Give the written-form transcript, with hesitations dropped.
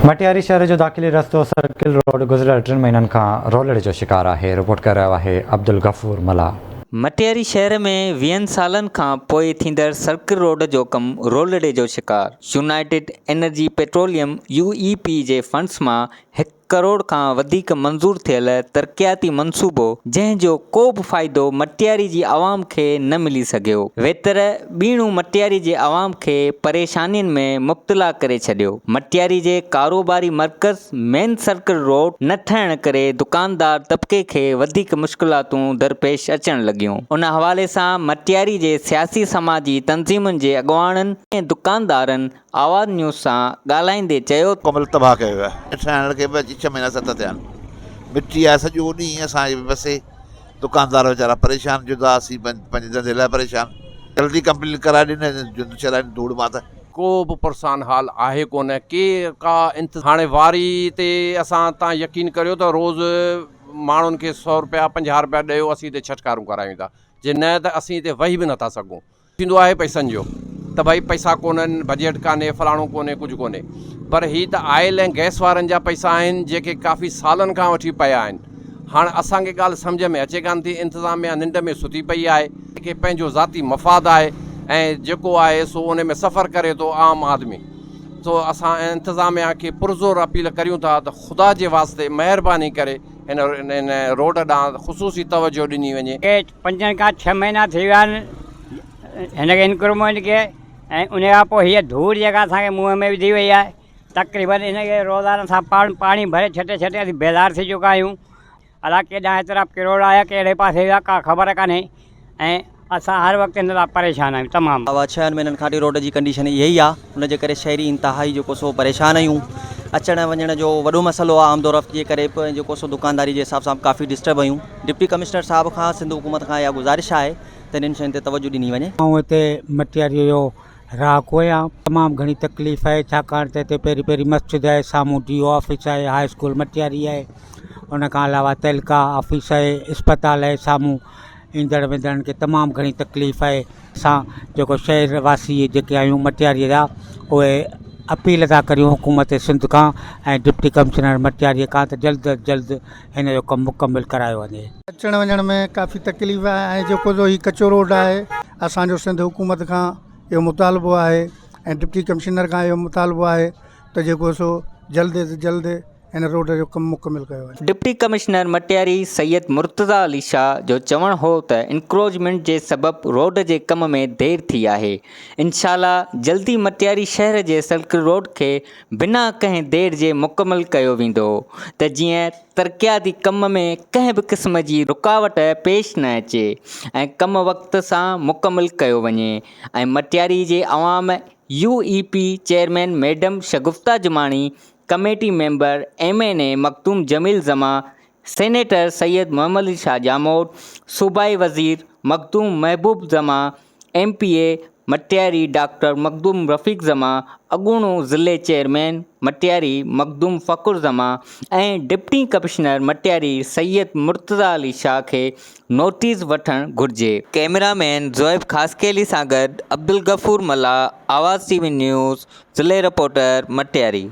مٽياري شهر جو داخلي رستو سرڪل روڊ گذريل ٽن مهينن کان رولڙي جو شڪار آهي، رپورٽ ڪري رهيو آهي عبدالغفور ملاح. مٽياري شهر ۾ ويهن سالن کان پوء ٿيندڙ سرڪل روڊ جو ڪم رولڙي جو شڪار، united energy petroleum, U E P, جي فنڊز مان هڪ ڪروڙ کان وڌيڪ منظور ٿيل ترقياتي منصوبو جنهن جو ڪو به فائدو مٽياري جي عوام کي نه ملي سگهيو ويتر ٻيڻو مٽياري جي عوام کي پريشانين ۾ مبتلا ڪري ڇڏيو مٽياري جي ڪاروباري مرڪز مين سرڪل روڊ نه ٺهڻ ڪري دڪاندار طبقي کي وڌيڪ مشڪلاتون درپيش اچڻ لڳيون ان حوالي سان مٽياري جي سياسي سماجي تنظيمن جي اڳواڻن ۽ دڪاندارن آواز نيوز سان ڳالهائيندي چيو ته. ڪمل تباهه ڪيو ويو آهي. ٺاهڻ کي به اچي ڇهه مهينا ست ٿيا آهن. مٽي آهي سڄو ڏينهن اسان جي بسي دڪاندار ويچارا پريشان جدا اسين پنهنجي ڌنڌي لاء پريشان جلدي ڪمپليٽ ڪرائي ڏين جند ڇڏائين ڌوڙ مان ته. ڪو به پرسان حال آهي ڪونه ڪي ڪا انتظام هاڻي واري تي اسان تان يقين ڪريو ته روز ماڻهن کي سو رپيا 50 رپيا ڏيو اسين هتي ڇٽڪارون ڪرايون ٿا جي نه ته اسين هتي ويهي به نٿا سگهون. ٿيندو آهي پئسن جو ته ڀائي پئسا ڪونهن بجيٽ ڪانهي فلاڻو ڪونهي ڪجهه ڪونهي پر هي ته آئل ۽ گئس وارن جا پئسا آهن جيڪي ڪافي سالن کان وٺي پيا آهن هاڻ اسان کي ڳالهه سمجهه ۾ اچي ڪانه ٿي انتظاميا ننڊ ۾ ستي پئي آهي کي پنهنجو ذاتي مفاد آهي ۽ جيڪو آهي سو ان ۾ سفر ڪري ٿو عام آدمي سو اسان انتظاميا کي پرزور اپيل ڪريون ٿا ته خدا جي واسطي مهرباني ڪري هن هن روڊ ڏانهن خصوصي توجهه ڏني وڃي. پنجن کان ڇهه مهينا ٿي ويا آهن هن کي انڪرومينٽ کي ۽ ان کان پوء هيء ڌوڙ جيڪا اسان کي منهن ۾ وڌي وئي آهي تقريبن ان کي روزانه اسان پاڻ پاڻي ڀري ڇٽي ڇٽي اسين بيزار ٿي چڪا آهيون الاء ڪيڏانهن هيترا ڪروڙ آيا ڪهڙي پاسي ويا ڪا خبر ڪانهي ۽ اسان هر وقت هن لاء پريشان آهيون تمام. اها ڇهن مهينن کان وٺي روڊ جي ڪنڊيشن اها ئي آهي ان جي ڪري شهري انتهائي جيڪو سو پريشان آهيون اچڻ وڃڻ جو وڏو مسئلو آهي آمد و رفت جي ڪري به جيڪو سو دڪانداري جي حساب سان به ڪافي ڊسٽرب آهيون ڊپٽي ڪمشنر صاحب کان سنڌ حڪومت کان اها گذارش آهي ته انهن شين تي توجه ڏني وڃي. آئون هتي مٽياريء جو رهاڪو آهيان. تمام گهڻي تڪليف آهي ڇاڪاڻ ته هتي پهرين پهرين مسجد آهي سامهون ڊي او آفيس آهي هاء اسڪول مٽياري آهي ان کان علاوه تعلقه آفيس آهي اسپتال آهي سامهون ايندڙ ويندڙن کي تمام گهڻي تڪليف آهي اسان جيڪو شهر واسي جيڪي آهيون مٽياريء جا اهي اپيل ٿا ڪريون حڪومت سنڌ کان ۽ ڊپٽي ڪمشنر مٽياريء کان ته جلد از جلد هن جو ڪم مڪمل ڪرايو وڃي. اچڻ وڃڻ ۾ ڪافي تڪليف آهي ۽ جيڪو جو هي ڪچو روڊ آهي اسان جو سنڌ حڪومت کان اهو مطالبو آهي ۽ ڊپٽي ڪمشنر کان اهو مطالبو آهي ته جيڪو سو جلد از جلد هن روڊ جو ڪم مڪمل ڪيو وڃي. ڊپٽي ڪمشنر مٽياري سيد مرتضيٰ علي شاهه جو چوڻ هو ته انڪروچمينٽ جي سبب روڊ جي ڪم ۾ دير ٿي آهي، انشاء الله جلدي مٽياري شهر جي سرڪل روڊ کي بنا ڪنهن دير جي مڪمل ڪيو ويندو ته جيئن ترقياتي ڪم ۾ ڪنهن به قسم جي رڪاوٽ پيش نه اچي ۽ ڪم وقت سان مڪمل ڪيو وڃي ۽ مٽياري جي عوام U E P chairman madam Shagufta Jamani, committee member M N A Makhdoom Jamil Zaman, senator Syed Muhammad Ali Shah Jamot, صوبائي وزير Makhdoom Mehboob Zaman, M P A Matiari doctor Makhdoom Rafiq Zaman, اڳوڻو ضلعي chairman Matiari Makhdoom Fakhar Zaman ۽ deputy commissioner Matiari Syed Murtaza Ali Shah کي notice وٺڻ گهرجي. Camera man Zohaib Khaskheli سان گڏ Abdul Ghafoor Mallah, Awaz T V news, ضلعي reporter Matiari.